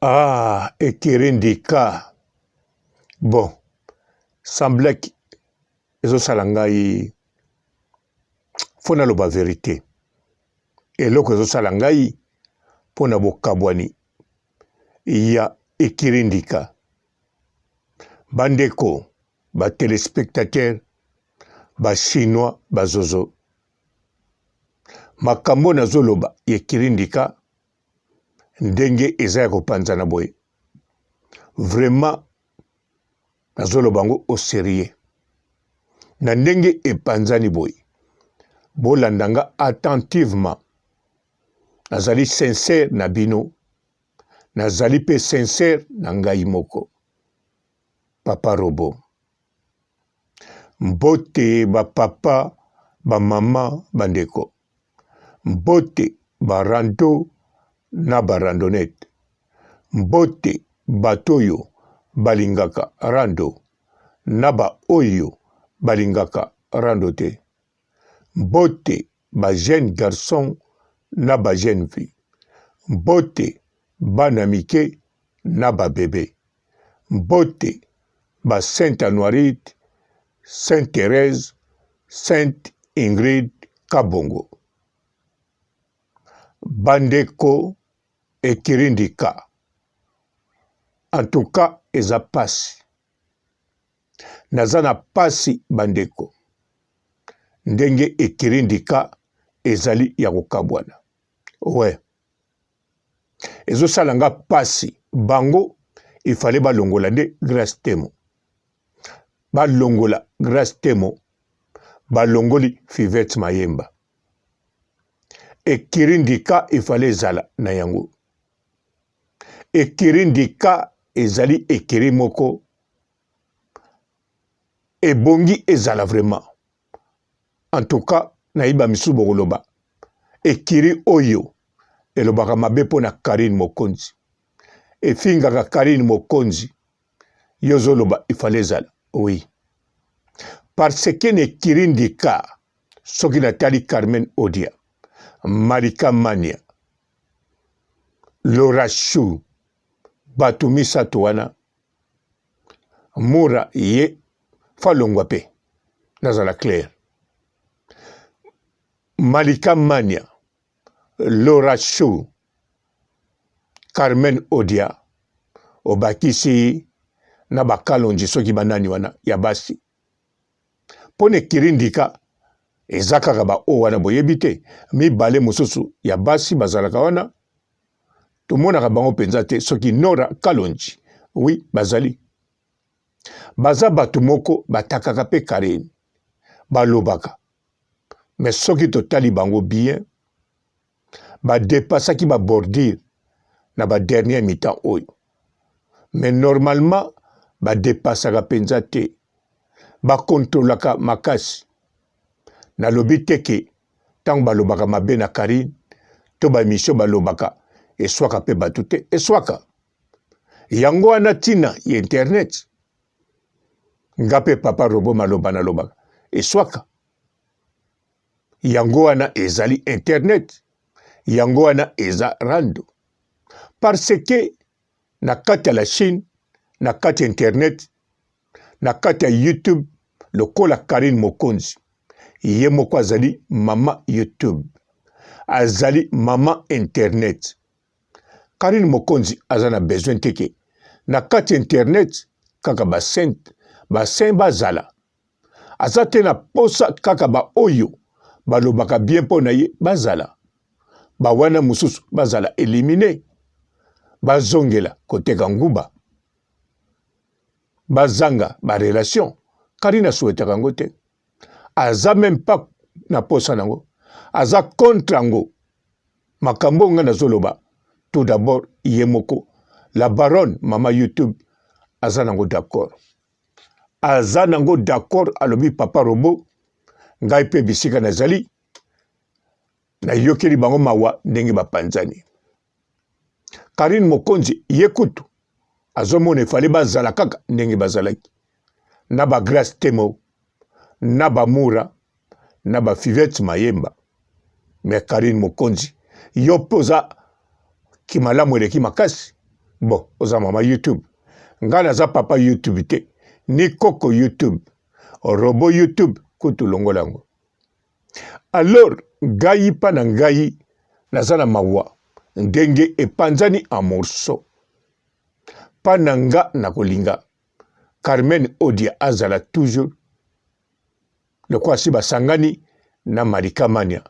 Ah ekiri ndika bon semblaki ezosala ngai fo naloba verite eloko ezosala ngai mpo na bokabwani ya ekiri ndika bandeko ba telespectateur ba chinois bazozo makambo nazoloba ya ekiri ndika ndenge eza ya kopanzana boye vraiment nazoloba yango au serieux na ndenge epanzani boye bolanda nga attentivement nazali sincère na bino nazali mpe sincère na ngai moko papa robo mbote bapapa bamama bandeko Mbote ba rando na ba randonnette. Mbote bato oyo balingaka rando na ba oyo balingaka rando te. Mbote ba jeunes garçons na ba jeunes filles. Mbote bana mike na ba bebe. Mbote ba Sainte Anuarite Sainte Therèse, Sainte Ingrid Kabongo. Bandeko ekirindika. En tout cas eza pasi. Naza na pasi bandeko. Ndenge ekirindika ezali ya kokabwana. Ouais. Ezosala nga pasi bango il fallait balongola nde Grace Temo. Balongola Grace Temo, balongoli Fivette Mayemba. Ekiri ndika il fallait ezala na yango. Ekiri ndika ezali ekiri moko ebongi ezala vraiment. En tout cas nayebi ba misusu bokoloba ekiri oyo elobaka mabe mpo na Carine Mokonzi, efingaka Carine Mokonzi yo ozoloba il fallait ezala oui parce que na ekiri ndika soki natali Carmen Odia Malika Mania Laura Chou bato misato wana Mura ye falongwa pe nazala clair Malika Mania Laura Chou Carmen Odia obakisi na ba Kalonji soki banani wana ya basi mpo na ekirindika eza kaka ba oyo wana boyebi te mibale mosusu ya basi bazalaka wana tomonaka bango mpenza te soki Nora Kalonji oui bazali baza bato moko batakaka mpe Karine balobaka mais soki totali bango bien ba depassaki ba bordure na ba dernier mi-temps oyo mais normalement ba depassaka mpenza te bakontrolaka makasi nalobi te ke ntango balobaka mabe na Karine to ba emission balobaka eswaka mpe bato te eswaka yango wana ntina ya internet nga mpe papa robo maloba nalobaka eswaka Yango wana ezali internet, yango wana eza rando. Parce que na kati ya la Chine, na kati ya internet, na kati ya YouTube lokola Carine Mokonzi ye moko azali mama YouTube, azali mama internet. Carine Mokonzi aza na besoin te ke na kati ya internet kaka ba saint ba saint bazala aza te na posa kaka ba oyo balobaka bien mpo na ye bazala ba wana mosusu bazala elimine bazongela koteka nguba bazanga ba relation Karine asuetaka yango te aza meme pas na posa nango aza contre yango makambo oyo ngai nazoloba tout d'abord ye moko la baronne mama youtube aza nango d'accord aza nango d'accord alobi papa robot ngai mpe bisika nazali nayokeli bango mawa ndenge bapanzani Karine Mokonzi ye kutu azomona efale bazala kaka ndenge bazalaki na ba Grace Temo na ba Mura na ba Fivette Mayemba mais Karine Mokonzi yo mpe oza kimalamu eleki makasi. Bon, oza mama YouTube. Nga naza papa YouTube te, ni koko YouTube. Robot YouTube kutu longola yango. Alors, ngai pa na ngai naza na mawa ndenge epanzani en morceau. Pa na nga nakolinga Carmen Odia azala toujours lokola si basangani na Malika Mania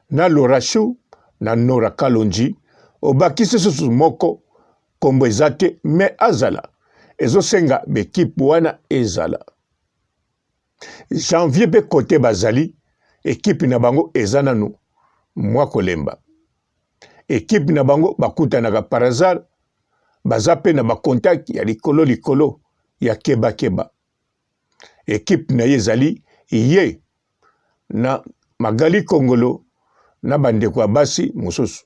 na Laura Chou na Nora Kalonji obakisi susu moko kombo eza te mais azala ezosenga bekipe wana ezala janvier mpe kote bazali ekipe na bango eza nanu mwa kolemba ekipe na bango bakutanaka par hasard baza mpe na bacontact ya likolo likolo ya keba keba ekipe na ye ezali ye na Magali Kongolo na bandeko ya basi mosusu.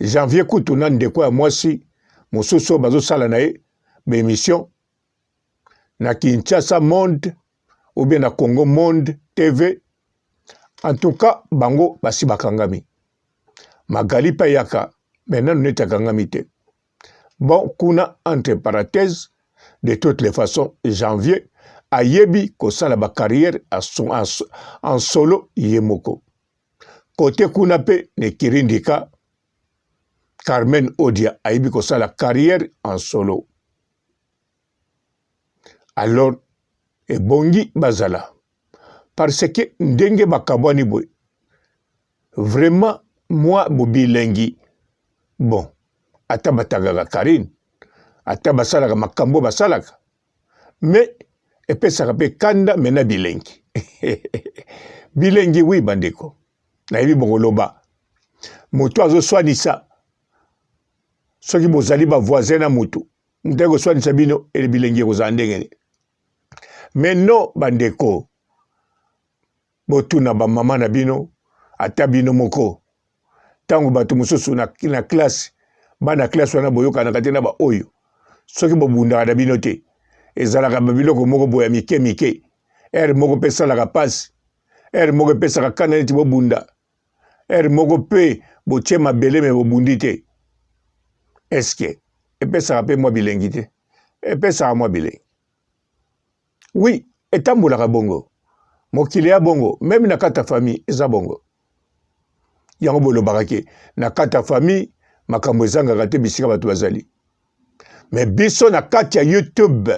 Janvier kutu na ndeko ya mwasi mosusu oyo bazosala na ye baemission na Kinshasa Monde ou bien na Congo Monde TV. En tout cas bango basi bakangami. Magali pe ayaka mais nanu neti akangami te. Bon kuna entre parenthèses de toutes les façons janvier ayebi kosala ba carrière en solo ye moko. Kote kuna pe ne kirindika Carmen Odia ayebi kosala carrière en solo. Alors ebongi bazala parce que ndenge bakabwani boye vraiment mwa bobilengi bon ata batangaka Carine ata basalaka makambo basalaka mais epesaka mpe kanda me na bilengi bilengi wi bandeko nayebi bokoloba moto azoswanisa soki bozali ba voisin na motu moto aye koswanisa bino ele bilengi ekozala ndenge nini mais non bandeko Botuna ba mama na bino, ata bino moko. Ntango bato mosusu na, na classe, bana classe wana boyokanaka te na baoyo. Soki bobundaka na bino te, ezalaka ba biloko moko boye ya mike mike. Heure moko mpe esalaka mpasi, heure moko epesaka kanda neti bobunda, heure moko mpe botie mabele me bobundi te. Eske epesaka mpe mwa bilengi te? Epesaka mwa bilengi. Oui, etambolaka bongo. Mokili ya bongo, meme na kati ya famille eza bongo. Yango bolobaka ke na kati ya famille makambo ezangaka te bisika bato bazali. Mais biso na kati ya YouTube,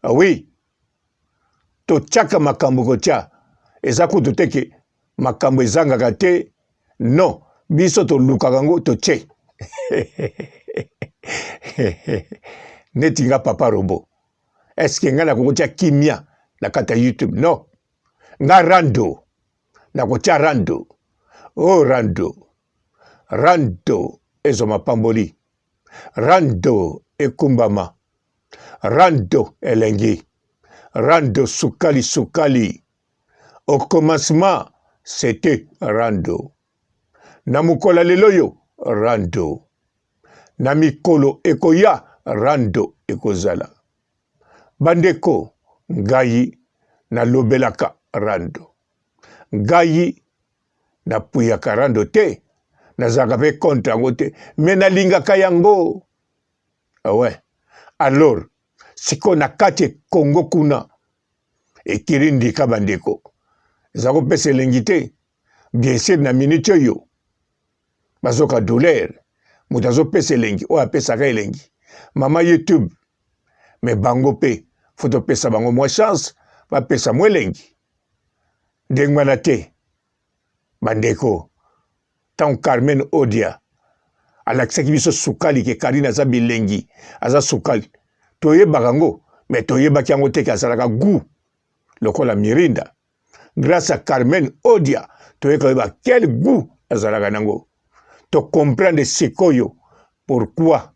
ah oui, totiaka makambo kotia eza kutu te ke makambo ezangaka te non, biso tolukaka yango totie neti nga papa robot est ce que ngai nakokotia kimia na kati ya youtube non nga rando nakotia rando o oh, rando rando ezwa mapamboli rando ekumbama rando elengi rando sukali sukali au commencement c'était rando na mokolo ya lelo oyo rando Na mikolo ekoya rando ekozala. Bandeko ngai nalobelaka rando. Ngai napuyaka rando te, nazalaka pe contre yango te, mais nalingaka yango. Ah ouais. Alors sikoyo na kati Congo kuna ekiri ndika bandeko eza kopesa elengi te bien sûr na minute oyo bazoka douleur moto azopesa elengi oyo apesaka elengi mama youtube me bango mpe fo topesa bango mwa chance bapesa mwa elengi ndenge wana te bandeko ntango carmen odia alakisaki biso sukali ke karine aza bilengi aza sukali toyebaka yango me toyebaki yango te ke azalaka gout lokola mirinda Grace à Carmen Odia toye koyeba quel goût azalaka nango. To comprendre sikoyo pourquoi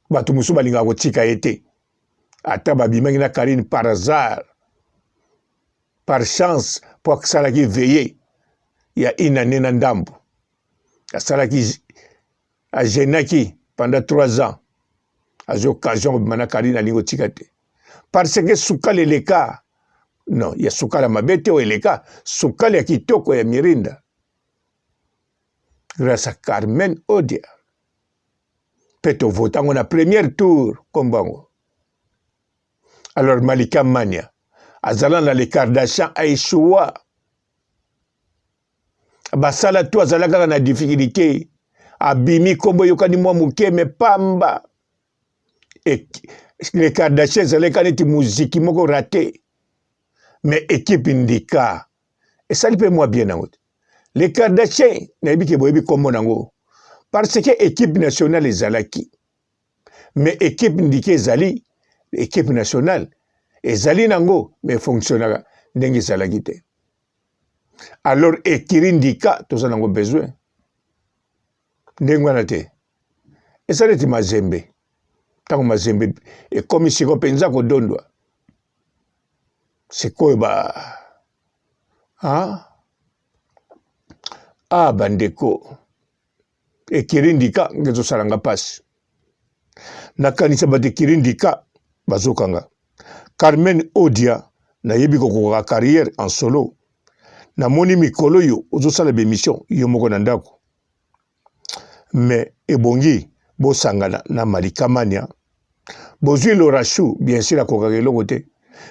bato mosusu balingaka kotika ye te ata babimaki na Karine par hasard par chance mpo asalaki veille ya une année na ndambo asalaki agenaki pendant 3 ans azwi occasion kobima na Karine alingi kotika te parce que sukali eleka non ya sukali ya mabe te oyo eleka sukali ya kitoko ya mirinda grâce à Carmen Odia. Mpe tovota yango na première tour nkombo yango. Alors Malika Mania azala na les Kardashian a echoua. Basala tout azala kaka na difficulté. Abimi nkombo eyokani mwa moke me pamba. Et les Kardashian ezalaki neti muziki moko rate. Mais équipe ndika esali mpe mwa bien nango te. Les Kardashian nayebi ke boyebi nkombo nango parce que équipe nationale ezalaki. Mais équipe ndika ezali équipe nationale ezali nango mais fonctionnaka ndenge ezalaki te. Alors ekiri ndika toza nango besoin ndenge wana te. Eza neti Mazembe, ntango Mazembe ekomi siko mpenza kodondwa sikoyo ba ah? Ah, bandeko ekiri ndika nge ezosala nga mpasi. Nakanisa bato ekiri ndika bazokanga Carmen Odia, nayebi kokoka carrière en solo. Namoni mikolo oyo ozosala bemission yo moko na ndako, mais ebongi bosangana na Malika Mania. Bozwi Laura Chou, bien sûr akokaka eloko te,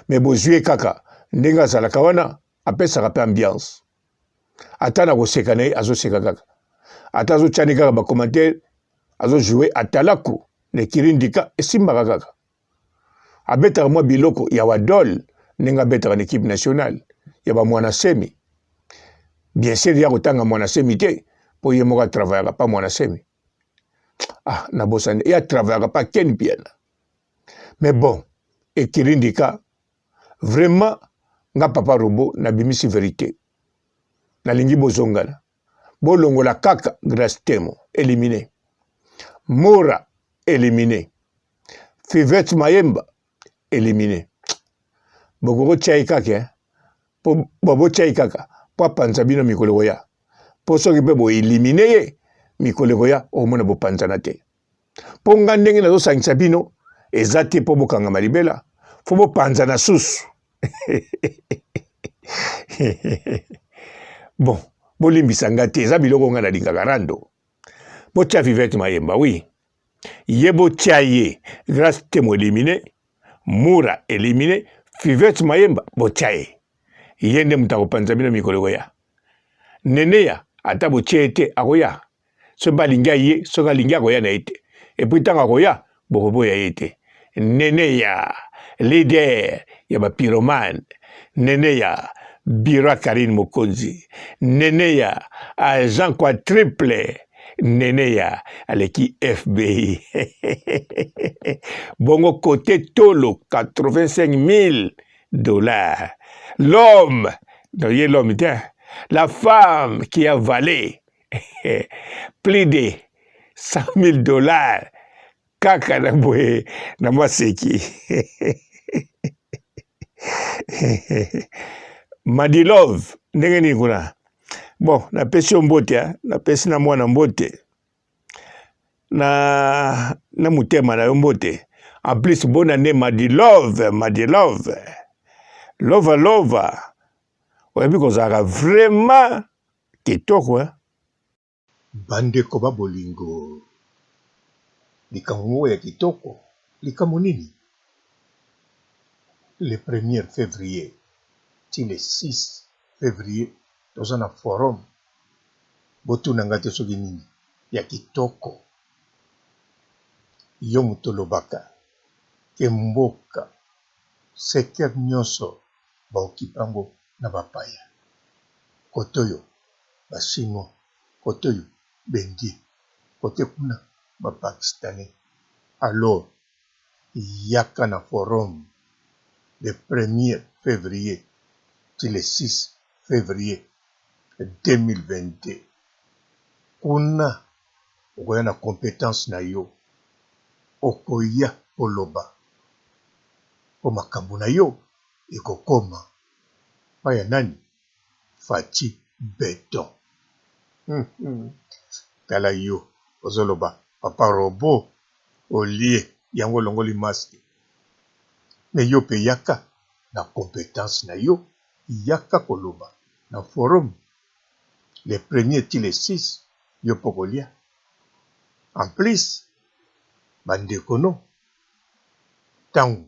mais bozwi ye kaka ndenge azalaka wana, apesaka pe ambiance. Ata na koseka na ye azoseka kaka, ata azotyani kaka ba commentaire, azojoue atalaku na ekiri ndika esimbaka kaka. Abetaka mwa biloko ya wadol ndenge abetaka na equipe nationale ya ba mwana semi. Bien sûr ya kotanga mwana semi te po ye moko atravayaka pa mwana semi. Ah, nabosani ye atravayaka pa Ken Piana. Mais bon, ekiri ndika vraiment nga papa robot nabimisi verite. Nalingi bozongana. Bolongola kaka Grace Temo, elimine. Mora, elimine. Fivette Mayemba, elimine. Bokoko tia ye kaka, eh? Po botia ye kaka po apanza bino mikolo ekoya. Po soki pe bo elimine ye mikolo ekoya, okomona bopanzana te. Po nga ndenge nazosangisa bino eza te po bokangama libela, fo bopanzana susu. Bon, bolimbisa nga te, eza biloko nga nalingaka rando. Botia Fivette Mayemba, oui. Ye botia ye, Grace Temo éliminé, Mura éliminé, Fivette Mayemba botia ye. Ye nde moto akopanza bino mikolo ekoya. Neneya ata botie ye te akoya. Soki balingi aye, soki alingi akoya na ye te. Et puis ntango akoya, bokoboya ye te. Neneya, leader ya ba pyromane. Neneya, bureau ya Carine Mokonzi. Neneya, agent quadruple. Neneya aleki FBI. Bongo côté tolo 85 000 dollars. L'homme, non, ye l'homme te, la femme qui a avalé plus de 100 000 dollars kaka na boye na maseki. Madilove, ndenge nini kuna? Bon, napesi yo mbote, hein? Napesi na mwana mbote na, na motema na yo mbote. En plus, bonne année Madilove, Madilove. Lova lova. Oyebi kozalaka vraiment kitoko, hein? Bandeko ba bolingo, likambo moko ya kitoko, likambo nini? Le premier fevrier ti le 6 fevrier toza na forum, botuna nga te soki nini ya kitoko. Yo moto olobaka ke mboka secteur nionso ba occupe yango na ba paya, kote oyo ba chinois, kote oyo ba indiens, kote kuna ba pakistanais. Alors yaka na forum le premier fevrier ti le 6 fevrier 2022 kuna okoya na competence na yo, okoya koloba po makambo na yo ekokoma pa ya nani? Fatshi beton. Tala yo ozoloba papa robot olie yango olongoli masque mais yo pe yaka na competence na yo yaka koloba na forum le premier ti le 6 yo pe okolia en plus. Ba ndeko no tangu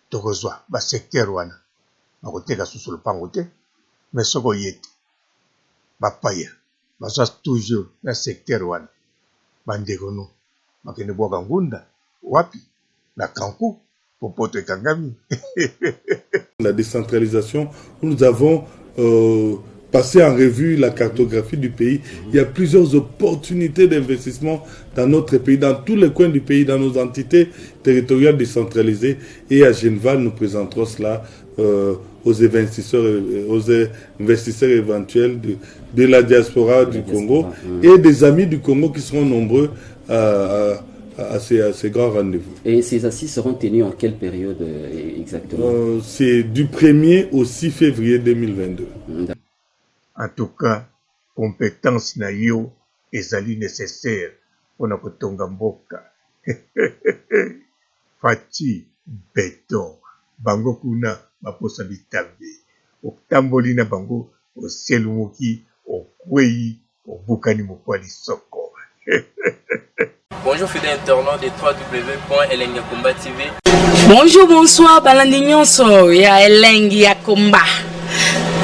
tokozua ba secteur wana bakoteka susu lopango te mais soki oye te ba paya baza toujours na secteur wana ba ndeko no bakende bwaka ngunda wapi na kanku po poto ekangami. La décentralisation où nous avons euh, passé en revue la cartographie du pays. Il y a plusieurs opportunités d'investissement dans notre pays, dans tous les coins du pays, dans nos entités territoriales décentralisées. Et à Genval, nous présenterons cela euh, aux investisseurs, euh, aux investisseurs éventuels de, de la diaspora du Congo et des amis du Congo qui seront nombreux à, à, ces, à ces, grands rendez-vous. Et ces assises seront tenues en quelle période euh, exactement euh, C'est du 1er au 6 février 2022. En tout cas, compétence na yo ezali nécessaire pona kotonga mboka. Fatshi beton bango kuna baposa bitambe otamboli na bango oselumuki okweyi obukani mokwa lisoko. Bonjour fidèle internaute de www.elengiyakomba.tv. Bonjour, bonsoir, balandi nyonso ya elengi ya komba.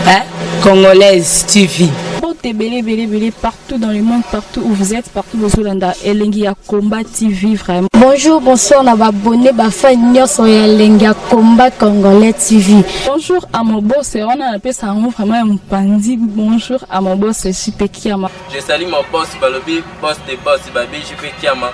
Hein? Congolaise TV. Mbote ebele ebele ebele partout dans le monde partout où vous êtes partout bozolanda elengi ya combat TV vraiment. Bonjour, bonsoir na ba abonné ba fan nyonso ya elengi ya combat congolais TV. Bonjour à mon boss wana napesa yango vraiment ya mopanzi bonjour à mon boss JP Kiama. Je salue mon boss balobi boss de boss babi JP Kiama.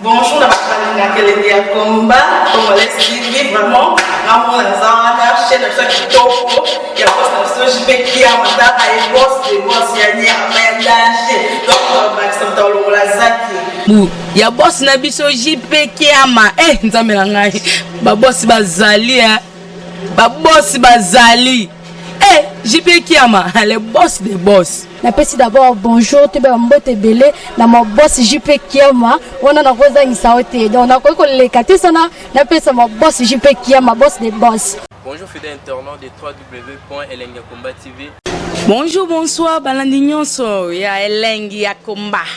Bonjour na bato balingaka elengi ya combat congolais TV vraiment ngamona naza wana chaîne na biso ya kitoko ya boss na biso JP Kiama tala ye boss de boss ya nyama ya danger donc bakisa moto alongola zaki bu ya boss na biso JP Kiama eh nzambe na ngai ba boss bazali eh ba boss bazali eh JP Kiama le boss de boss Napesi d'abord bonjour toyeba ba mbote ebele na ma boss JP Kiama wana nakozangisa yo te donc nakoki koleka te sana napesa ma boss JP Kiama boss de boss. Bonjour fidèle internaute de www.elengiyakomba.tv. Bonjour, bonsoir, balandi nyonso ya elengi ya combat.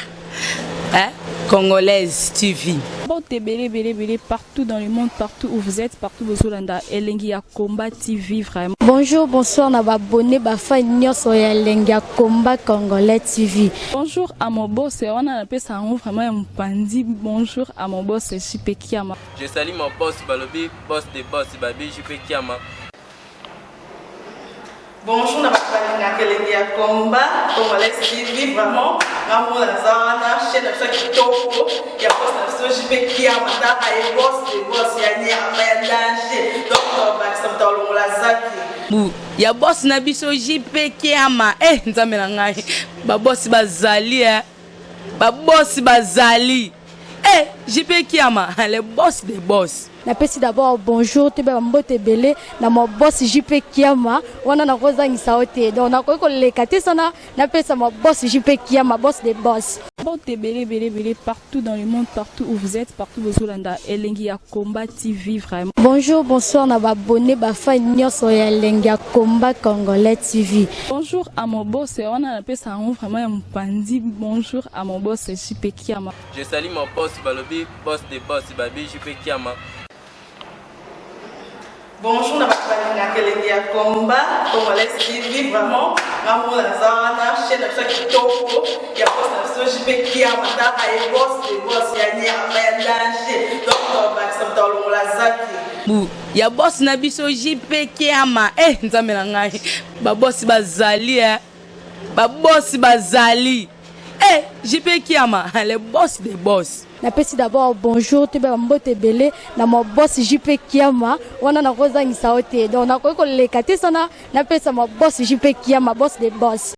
Hein? Congolaise TV. Mbote ebele ebele ebele partout dans le monde partout où vous êtes partout bozolanda elengi ya combat TV vraiment. Bonjour, bonsoir na ba abonné ba fan nyonso ya elengi ya combat congolais TV. Bonjour à mon boss wana napesa yango vraiment ya mopanzi bonjour à mon boss JP Kiama. Je salue mon boss balobi boss de boss babi JP Kiama. Bonjour na bato balingaka elengi ya combat congolais TV vraiment ngamona naza wana chaîne na biso ya kitoko ya boss na biso JP Kiama tala ye boss de boss ya nyama ya danger donc bakisa moto alongola zaki bu ya boss na biso JP Kiama eh nzambe na ngai ba boss bazali eh ba boss bazali eh JP Kiama le boss de boss Napesi d'abord bonjour toyeba ba mbote ebele na ma boss JP Kiama wana nakozangisa yo te donc nakoki koleka te sana napesa ma boss JP Kiama boss de boss. Mbote ebele ebele ebele partout dans le monde partout où vous êtes partout bozolanda elengi ya combat TV vraiment. Bonjour bonsoir na ba abonné ba fan nyonso ya elengi ya combat congolais TV. Bonjour à mon boss wana napesa yango vraiment ya mopanzi bonjour à mon boss JP Kiama. Je salue mon boss balobi boss de boss babi JP Kiama. Bonjour na bato balingaka elengi ya combat congolais TV vraiment ngamona naza wana chaîne na biso ya kitoko ya boss na biso JP Kiama tala ye boss de boss ya nyama ya danger donc bakisa moto alongola zaki bu ya boss na biso JP Kiama eh nzambe na ngai ba boss bazali eh ba boss bazali Eh JP Kiama le boss des boss. Napesi d'abord bonjour toyeba ba mbote ebele na ma boss JP Kiama wana nakozangisa yo te donc nakoki koleka te sana napesa ma boss JP Kiama boss des boss.